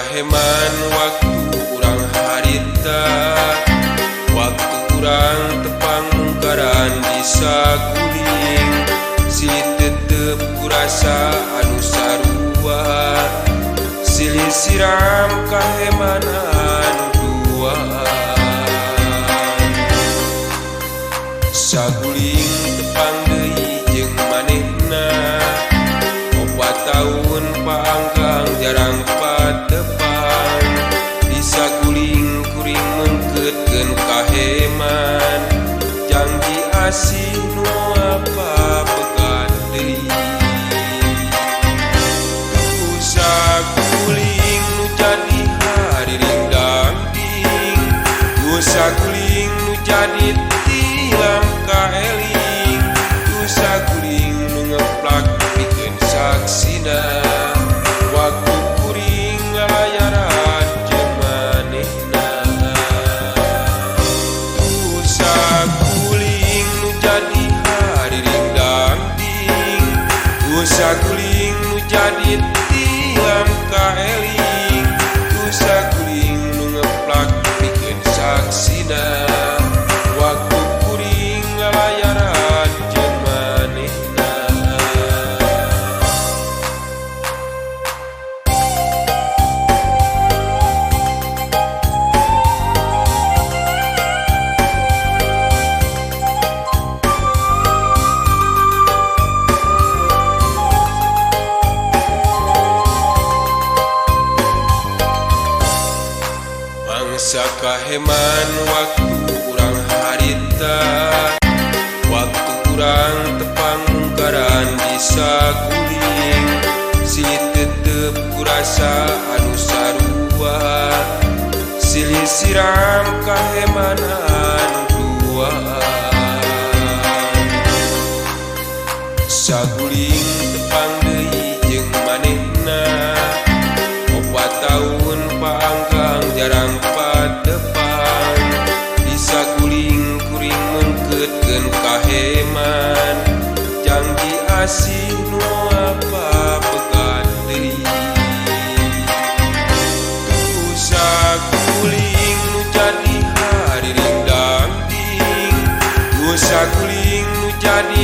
kaheman waktu urang harita, waktu urang tepang mungkaran di saguling. Silih tetep kurasa anu sarua, silih siram kaheman anu duaan. Saguling tepang deui jeung manehna, 4 tahun paangkang jarang patepang. Di saguling kuring mengkeutkeun kaheman, janji asih nu apa pegat deui. Tu saguling nu jadi hariring dangding, tu saguling nu jadi tilam kaeling, tu saguling nu ngeplak pikeun saksina waktu kuring lalayaran jeung manehna. Tu saguling nu jadi hariring dangding, tu saguling nu jadi tilam kaeling, tu saguling nu ngeplak pikeun saksina waktu kuring lalayaran jeung manehna. Mangsa kaheman waktu urang harita, waktu urang tepang mungkaran di saguling. Silih tetep kurasa anu sarua, silih siram kaheman anu duaan. Saguling tepang deui jeung manehna, 4 tahun paangkang jarang patepang. Di saguling kuring mengkeutkeun kaheman, janji asih nu apa pegat deui. Tu saguling nu jadi hariring dangding, tu saguling nu jadi